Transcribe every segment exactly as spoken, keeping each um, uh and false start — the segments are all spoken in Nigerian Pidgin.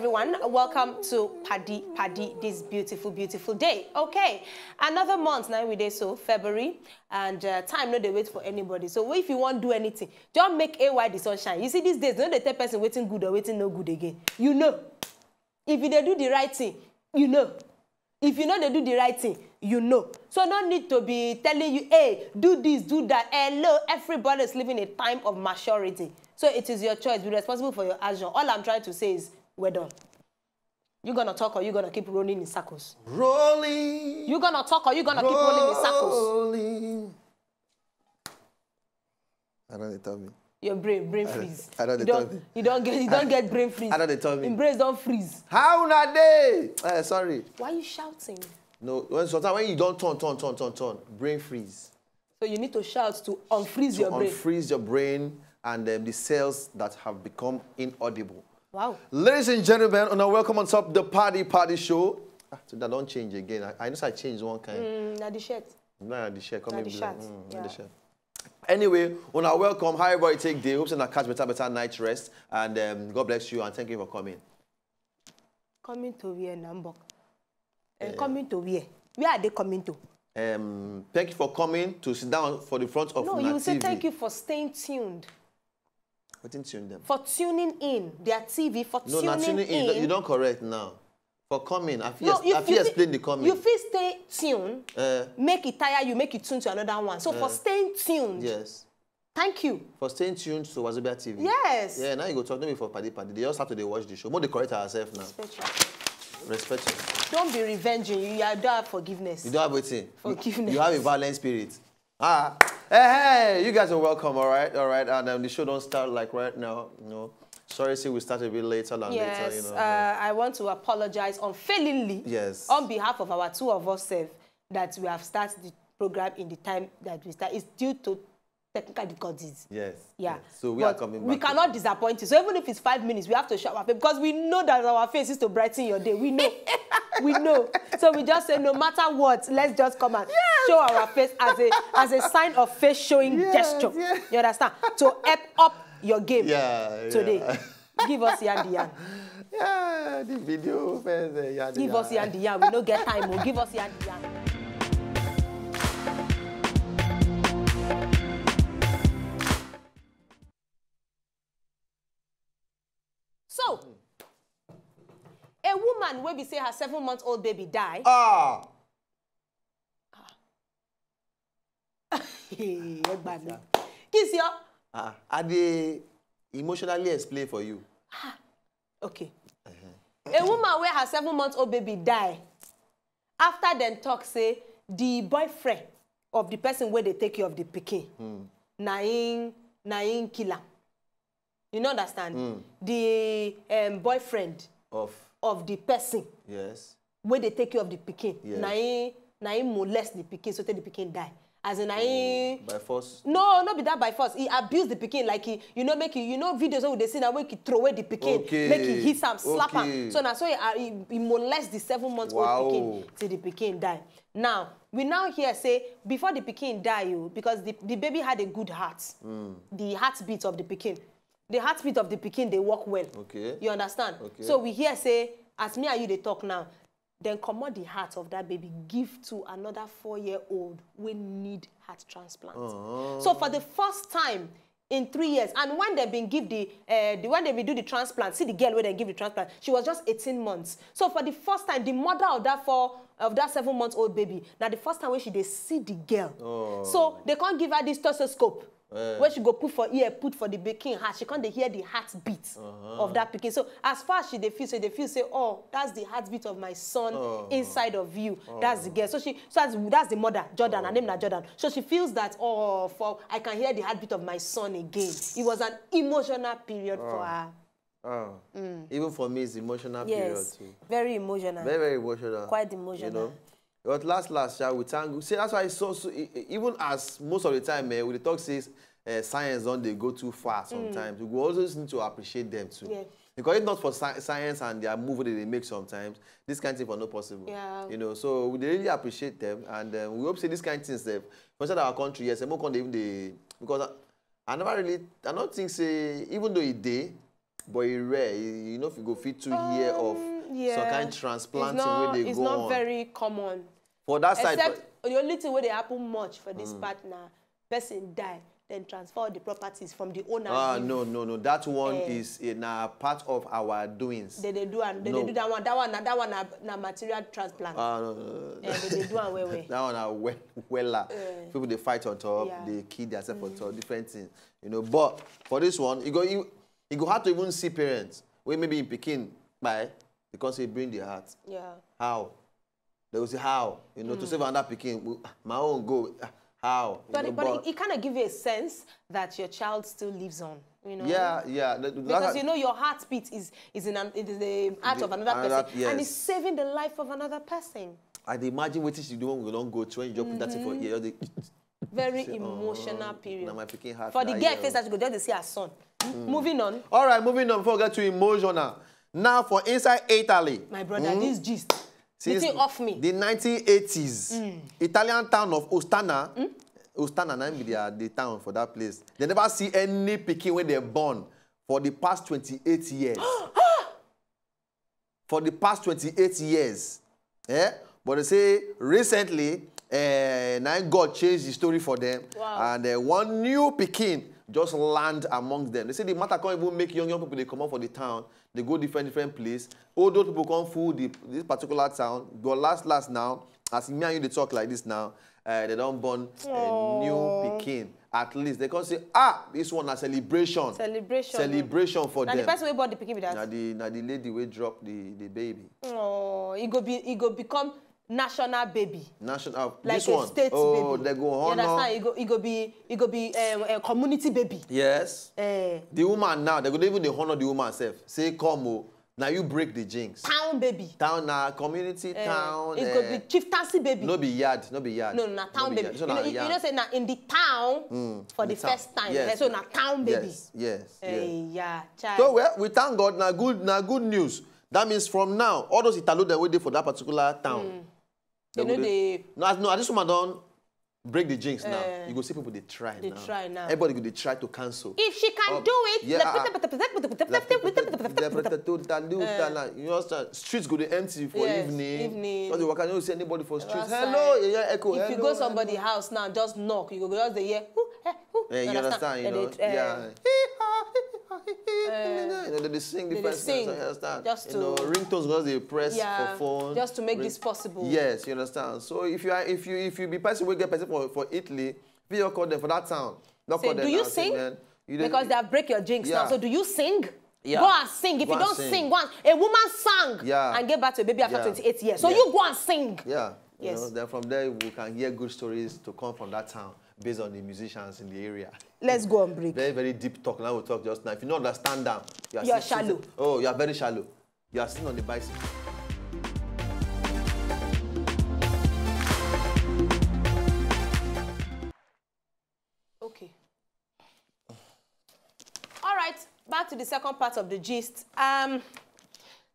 Everyone, welcome to Paddy Paddy this beautiful, beautiful day. Okay, another month now we dey so February, and uh, time no dey wait for anybody. So if you wan do anything, just make A Y the sunshine. You see, these days, no dey tell person wetin good or wetin no good again. You know, if you dey do the right thing, you know. If you no dey do the right thing, you know. So no need to be telling you, hey, do this, do that. Hello, everybody is living a time of maturity. So it is your choice. Be responsible for your action. All I'm trying to say is, well done. You gonna talk or you gonna keep rolling in circles? Rolling. You gonna talk or you gonna keep rolling in circles? Rolling. I don't dey tell me. Your brain, brain freeze. I don't You dey don't, tell me. you don't get, you don't get brain freeze. I don't dey tell me. Im brain don freeze. How una dey? Uh, sorry. Why are you shouting? No, when sometimes when you don't turn, turn, turn, turn, turn, brain freeze. So you need to shout to unfreeze To your brain. Unfreeze your brain and um, the cells that have become inaudible. Wow. Ladies and gentlemen, una welcome on top the Paddy Paddy Show. Ah, today I don't change again. I, I know I changed one kind. Mm, na the shirt. Nah, the shirt Na coming the black. shirt, Mm, yeah. Not the shirt. Anyway, una welcome. How everybody take day? Hope you catch better, better night rest. And um, God bless you and thank you for coming. Coming to where, Nambok? And coming to where? Where are they coming to? Um, thank you for coming to sit down for the front of No, una you say T V. Thank you for staying tuned. Wetin tune them? For tuning in, their T V, for No, tuning, not tuning in. in. You don't correct now. For coming, I fit, No, ex- you, I you fit fit- explain the coming. You fit stay tuned, Uh, make it tire you, make it tune to another one. So for Uh. staying tuned, Yes. Thank you. For staying tuned to Wazobia T V. Yes. Yeah, now you go talk to me for Paddy Paddy. They just have to dey watch the show. More they correct ourselves now. Respect you. Respect you. Don't be revenging. You, you don't have forgiveness. You don't have a thing. Forgiveness. You have a violent spirit. Ah, hey, hey, you guys are welcome. All right, all right. And um, the show don't start like right now. You know, sorry, see, we started a bit later than Yes, later. You know. uh, I want to apologize unfailingly Yes. on behalf of our two of us self that we have started the program in the time that we start. It's due to technical difficulties. Yes. Yeah. Yes. So we But are coming we back. cannot disappoint you. So even if it's five minutes, we have to show our face because we know that our face is to brighten your day. We know. We know. So we just say no matter what, let's just come and show our face as a as a sign of face showing Yes, gesture. yes. You understand? To help up your game Yeah. today. Yeah. Give us yandi yan. Yeah, the video first. Uh, yeah, Give us yandi yan. We no get time. Oh. Give us yandi yan. So, a woman wey be say her seven month old baby die. Ah. Hey, ẹ gbà mí. Kiss your. Ah, I dey emotionally explain for you. Okay. A woman wey her seven month old baby die after dem talk say the boyfriend of the person wey dey take care of the pikin na im na im kill am. You no understand? The um, boyfriend Of of the person yes. wey dey take care of the pikin Yes. na im na im molest the pikin so tey the pikin die, as in na im By force. No, no be that by force. He abused the pikin like he, you know, make he, you know, videos wey we dey see now, make he throw away the pikin, Okay. Make he hit am, slap am. Okay. So na so he, uh, he, he molest the seven month old Wow. Pikin till the pikin die. Now we now hear say before the pikin die, you because the, the baby had a good heart. The heartbeat of the pikin, the heartbeat of the pikin dey work well. Okay. You understand? Okay. So we hear say as me and you dey talk now, dem comot the heart of that baby give to another four year old wey need heart transplant. So for the first time in three years, and when dem bin give the uh, the when dem bin do the transplant, see the girl wey dem give the transplant, she was just eighteen months. So for the first time, the mother of that four of that seven month old baby, na the first time wey she dey see the girl. So they come give her this stethoscope. Wey she go put for ear, put for the pikin heart, she come dey hear the heartbeat of that pikin. So as far as she dey feel, so dey feel say, oh, that's the heartbeat of my son inside of you. That's the girl. So she, so as, that's the mother, Jordan. Her name na Jordan. So she feels that, oh, for I can hear the heartbeat of my son again. It was an emotional period for her. Oh. Even for me, it's emotional period Yes, too. Very emotional. Very, very emotional. Quite emotional. You know? But last, last, shall we thank God? See, that's why it's so, so e- e- even as most of the time, eh, we dey talk say uh, science don't they go too far sometimes. We go always need to appreciate them too. Yeah. Because if not for sci- science and their move that they make sometimes, this kind of thing for no possible. Yeah. You know, so we dey really appreciate them, and um, we hope say this kind of things, them, for inside our country, yes, more can even dey because I, I never really, I don't think say even though it dey, but e rare. You, you know, if you go fit to hear of Um, yeah. some kind It's transplanting not, where they it's go not on. Very common. For that side, Except the only thing where they happen much for this part now, person die, then transfer the properties from the owner. Ah, give. No, no, no. That one Eh. is uh, na part of our doings. They, they do and they, No. they do that one. That one, na- that one, na, na material transplant. Ah, no, no, no. Eh, they, they do and well, well. That one are well, weller. Eh. People they fight on top, Yeah. they kill themselves on top, different things. You know, but for this one, you go you, you go hard to even see parents. When maybe in Peking, by because they bring the heart. Yeah. How? They will say how? You know, to save another Peking, we- my own go. Ah, How? You But, know, it, but it, it kind of gives you a sense that your child still lives on. You know. Yeah, yeah. That- Because that- you know your heartbeat is is in an, in the heart The- of another another- person, and it's yes. saving the life of another person. I dey imagine wetin she do when we don go through when you just put that thing for ear. Just dey, Very say, emotional "Oh, period. Na my pikin heart. For the na girl here face o." that she go just dey see her son. Moving on. All right, moving on. Before we get too emotional, now for inside Italy, My brother, this gist. since Meeting off me. The nineteen eighties, Italian town of Ostana, Ostana na im be their the town for that place. They never see any pikin when they born for the past twenty-eight years. For the past twenty-eight years. Eh? But they say recently, eh, now God changed the story for them. Wow. And uh, one new pikin just land amongst them. They say the matter can't even make young, young people they come out for the town. They go different, different place. Old, old people come fool the, this particular town. But last, last now, as me and you they talk like this now, uh, they don't born a new Aw. pikin. At least they can say, ah, this one a celebration. Celebration. Celebration for Now them. The person wey born the pikin be that. Now the, now the lady will drop the, the baby. Oh, it go be, it go become national baby. National. Like This a one. State Oh, baby. They go You honor. Understand? It go, it go be, it go be um, a community baby. Yes. Eh, The woman now, they go even they honor the woman herself. Say, come, oh, now you break the jinx. Town baby. Town na community Eh, town. It eh, go be chieftaincy baby. No be yard, no be yard. No, na No town be baby. Yard. This You one know, na you, you yard. Know say na in the town for the town. First time. Yes. Eh, So na town baby. Yes, yes, yes. Eh, yeah, child. So well, we thank God. Now good, now good news. That means from now, all those Italo that wait there for that particular town. You know go they No, as- no, as this woman don't break the jinx now. Eh, You go see people they try they now. try now. Everybody go they try to cancel. If she can Oh, do it, yeah, like, ah, You understand? Streets go to empty for Yes, evening. evening. Because you can not see anybody for streets. Outside. Hello, yeah, yeah, echo. If Hello, you go hello. Somebody house now, just knock. You go just dey hear. Who, eh, who? Eh, you understand, you Then know, they, eh, yeah. You know, they sing they different sing songs, I understand. Just You know, to ringtones, because they press Yeah, for phone. Just to make Ring- this possible. Yes, you understand. So if you are, if you, if you be person we get person for, for Italy, if you call them for that town, not Say, call them "Do you now, say, sing?" "Man, you dey-" Because they have break your jinx now. Yeah. So do you sing? Yeah. Go and sing. If Go you and don't sing. sing, go and, a woman sang Yeah. and gave birth to a baby after Yeah. twenty-eight years. So Yeah. You go and sing. Yeah. You Yes. Know, then from there we can hear good stories to come from that town based on the musicians in the area. Let's go on break. Very, very deep talk. Now we talk just now. If you don't understand them, you are You are still- shallow. Oh, you are very shallow. You are sitting on the bicycle. Okay. All right, back to the second part of the gist. Um,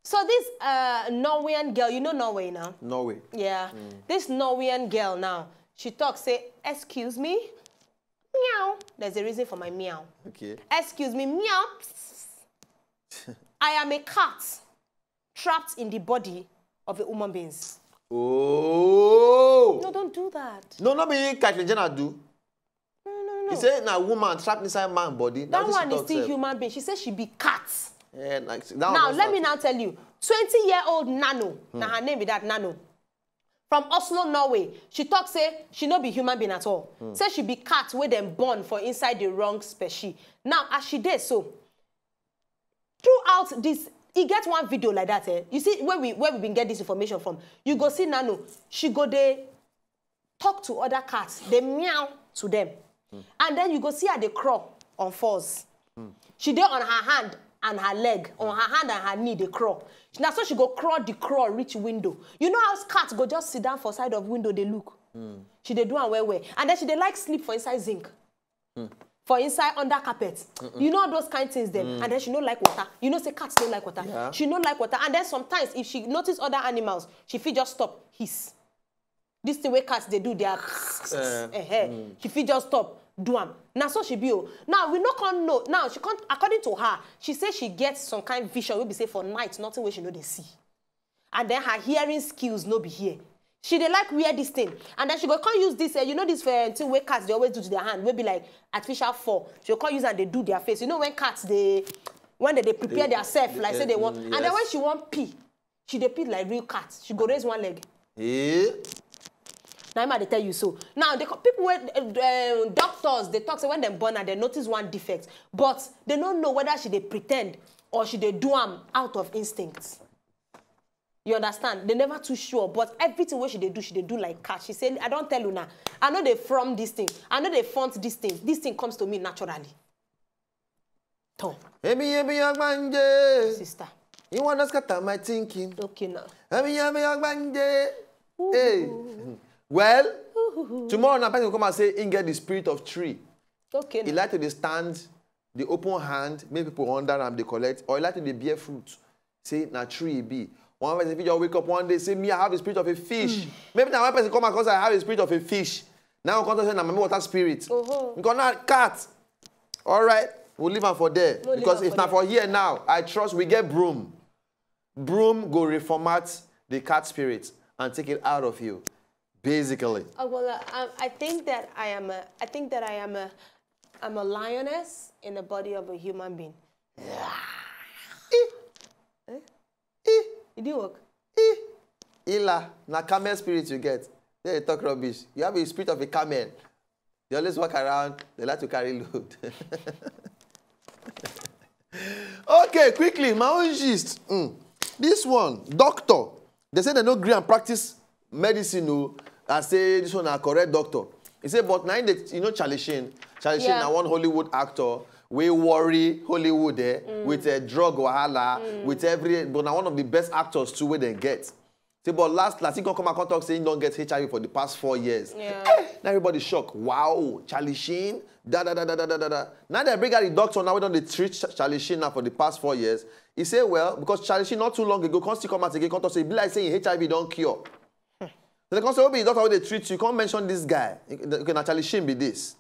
so this uh, Norwegian girl, you know Norway now? Norway. Yeah. This Norwegian girl now, she talks, say, "Excuse me, meow." There's a reason for my meow. Okay. "Excuse me, meow. I am a cat trapped in the body of a human being." Oh. No, don't do that. No, not be Caitlyn Jenner do. No, no, no. He said, "Now woman trapped inside man body." That Now this one she is talk still sef. Human being. She says she be cat. Yeah, like, that one Now was let not- me now tell you, twenty year old Nano, now her name is that Nano, from Oslo, Norway. She talks say she no be human being at all. Say she be cat wey dem born for inside the wrong species. Now as she dey so, throughout this, e get one video like that. Eh? You see where we where we been get this information from. You go see Nano, she go dey talk to other cats, dey meow to them, and then you go see her dey crawl on fours. She dey on her hand and her leg, on her hand and her knee dey crawl. Na so she go crawl the crawl reach window. You know how cat go just sit down for side of window dey look. She dey do am well well, and then she dey like sleep for inside zinc, for inside under carpet. You know all those kind things dem. And then she no like water. You know say cats no like water. Yeah. She no like water, and then sometimes if she notice other animals, she fit just stop hiss. This thing wey cats dey do, they are. Eh, Eh, eh. She fit just stop. do am. Na so she be o. Now we no come know. Now she come, according to her, she say she get some kind vision wey be say for night nothing wey she no dey see. And then her hearing skills no be here. She dey like wear this thing, and then she go come use this, uh, you know this, uh, thing wey cats dey always do to their hand, wey be like artificial fur. She go come use am dey do their face. You know when cats dey, when they dey prepare their self, like say they want, mm, and then when she wan pee, she dey pee like real cat. She go raise one leg. Eh? Na him I dey tell you so. Now the co- people wey, uh, doctors dey talk say when dem born her, dem notice one defect, but they no know whether she dey pretend or she dey do am out of instinct. You understand? They never too sure, but everything wey she dey do, she dey do like cat. She say, "I don tell una, I no dey from this thing, I no dey front this thing. This thing comes to me naturally." Tom. Emi emi agbanje. Sister. You wanna scatter my thinking. Okay now. Emi emi agbanje. Hey. Well, tomorrow na person go come and say he get the spirit of tree. Okay He now. Like to dey stand, the open hand, make people under am dey collect, or he like to dey bear fruit. Say na tree e be. One person fit just wake up one day say, "Me, I have the spirit of a fish." Maybe na one person come across, "I have the spirit of a fish." Now come talk say na mami water spirit. Oho. Because na cat. All right, we'll leave am for there. We'll leave Because am if for na there. For here now, I trust we get broom. Broom go reformat the cat spirit and take it out of you, basically. Uh, well, uh, um, I think that I am a, I think that I am a, I'm a lioness in the body of a human being. Eh? It didn't work. Ila, na camel spirit you get. They dey talk rubbish. You have a spirit of a camel. They always walk around. They like to carry load. Okay, quickly, my own gist. Mm. This one, doctor. They say they no gree and practice medicine. No, I say this one a correct doctor. He say, but now they, you know, Charlie Sheen. Charlie Sheen Yeah. Na one Hollywood actor. We worry Hollywood eh, with a drug wahala, with every. But now one of the best actors too wey they get. Say, but last last he come come and come talk say he don get H I V for the past four years. Yeah. Eh, now everybody shock. Wow, Charlie Sheen. Da da da da da da da da. Now they bring out the doctor now wey don dey treat Ch- Charlie Sheen now for the past four years. He say, well, because Charlie Sheen not too long ago come still come out again come talk say e be like say him H I V don cure. Then they come say, "Oh, be the doctor wey dey treat you." Come mention this guy. Okay, na Charlie Sheen be this.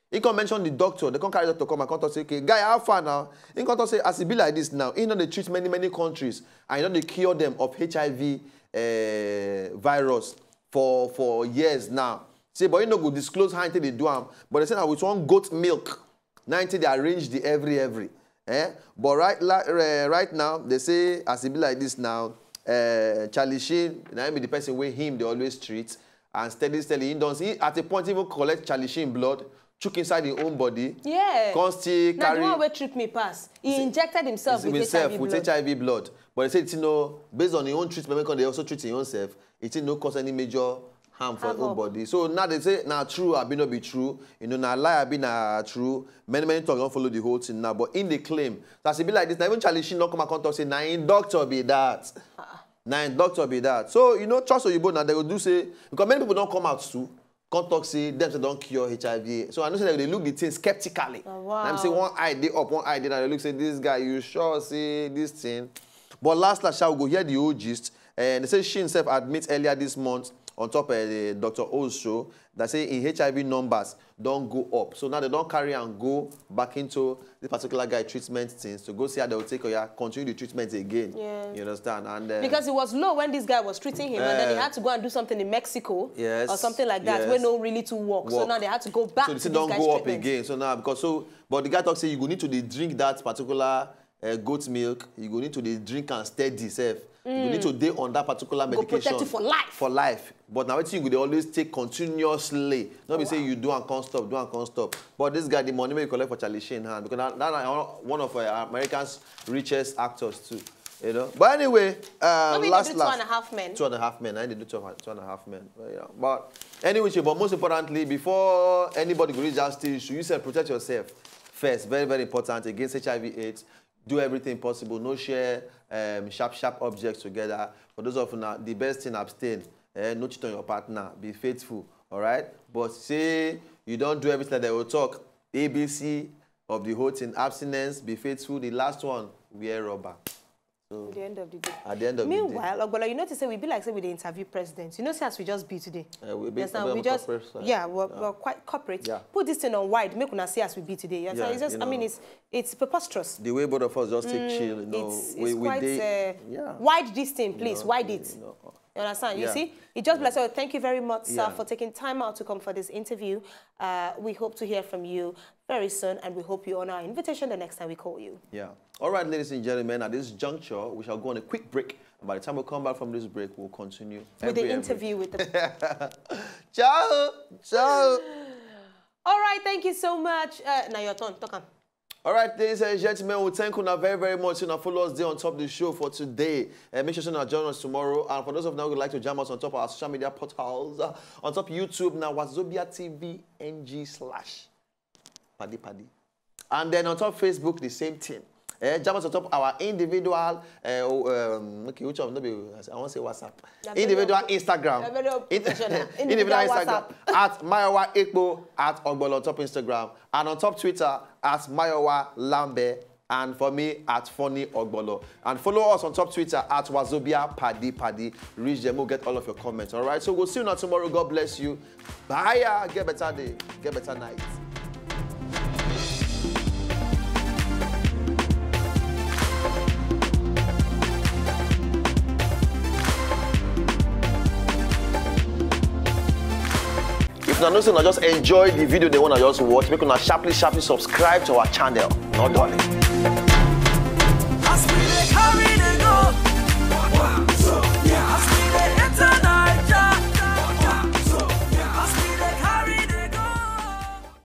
He come mention the doctor. They come carry doctor come and come talk say, "Okay, guy, how far now?" He come talk say, as e be like this now, he don dey treat many many countries and he don dey cure them of H I V eh, virus for for years now. Say, but he no go disclose how he take dey do am. But they say na with one goat milk, na he take dey arrange the every every. Eh? But right, like, eh, right now, they say as e be like this now, eh, Charlie Sheen, na him be the person wey him dey always treat and steady steady. He don see at a point even collect Charlie Sheen blood, chook inside him own body. Yeah. Come still Na the carry one wey trick me pass. He injected himself with himself H I V with blood. H I V blood. But they say, you know, based on his own treatment, when they also treat his own self, it no cause any major harm for his own Havoc. Body. So now they say, now true, abi no be true. You know, now lie, abi na true. Many, many talk don't follow the whole thing now. But in the claim, so as e be like this, now even Charlie Sheen not come and come talk say, "Na him doctor be that." Na him doctor be that. So, you know, trust Oyibo now, they go do say, because many people don't come out too. Come talk say, them say don't cure H I V. So I know say they look the thing skeptically. Oh, wow. And I'm say one eye dey up, one eye dey down. They look say, "This guy, you sure say this thing?" But last last, shall we go hear the whole gist? And they say she himself admit earlier this month on top of the Doctor O's show that say in H I V numbers don't go up. So now they don't carry and go back into this particular guy treatment things to go see how they will take or continue the treatment again. Yeah. You understand? And uh, Because it was low when this guy was treating him, and then he Eh. Had to go and do something in Mexico Yes, or something like that, yes. Where no really to work. So Work. Now they had to go back So to the thing this don't guy's go up treatment. Again. So now, because so, but the guy talks say you go need to dey drink that particular uh, goat milk. You go need to dey drink and steady self. You go need to dey on that particular Go medication protect you for life. For life. But now wetin you go dey always take continuously. Not be say you do and can't stop, do and can't stop. But this guy, the money wey you collect for Charlie Sheen hand, because that, that na one of uh, America's richest actors too. You know. But anyway, uh, No be last they do last Two and a Half Men. Two and a Half Men. I dey do two and a half men. But, yeah. But anyway, but most importantly, before anybody go reach that stage, you sef protect yourself first. Very, very important against H I V AIDS. Do everything possible. No share um, sharp, sharp objects together. For those of now, the best thing abstain. Eh, no cheat on your partner. Be faithful. All right. But say you don't do everything that they will talk. A B C of the whole thing. Abstinence. Be faithful. The last one, wear rubber. At the end of the day. At the end of the day. Meanwhile, Ogbolo, you notice say we be like say we dey interview presidents. You know, see as we just be today. Uh, we be, Yes, now we we be on just corporate side. Yeah, we're, Yeah. we're quite corporate. Yeah. Put this thing on wide, make una see as we be today. Yes, Yeah, it's just, you I mean, know. it's it's preposterous. The way both of us just take chill, you know, It's, we, it's we quite dey- uh, yeah. Wide this thing, please. You know, Wide it. you know. You understand? Yeah. You see, it just be like, so thank you very much, sir, Yeah. for taking time out to come for this interview. Uh, we hope to hear from you very soon, and we hope you honor our invitation the next time we call you. Yeah. All right, ladies and gentlemen, at this juncture, we shall go on a quick break. And by the time we come back from this break, we'll continue With the every- every- interview with the. Ciao, ciao. All right, thank you so much. Uh, now your turn. Talk am. All right, ladies and gentlemen, we thank you now very, very much. You know, follow us there on top of the show for today. And make sure you now join us tomorrow. And for those of you who would like to jam us on top of our social media portals, uh, on top YouTube now, Wazobia T V N G slash Paddy Paddy. And then on top Facebook, the same thing. Eh, jam us on top our individual, uh, um, okay, which one? No be, I want to say WhatsApp. Yeah, very Individual up- Instagram. yeah, very up In- professional. individual Individual Instagram at Mayowa Ekpo at Ogbolo on top Instagram. And on top Twitter at Mayowa Lambe. And for me at Funny Ogbolo. And follow us on top Twitter at Wazobia Paddy Paddy. Reach them, we'll get all of your comments. All right. So we'll see you now tomorrow. God bless you. Bye. Yeah. Get better day. Get better night. If una know say una just enjoy the video they wanna just watch, make una sharply sharply subscribe to our channel. No darling.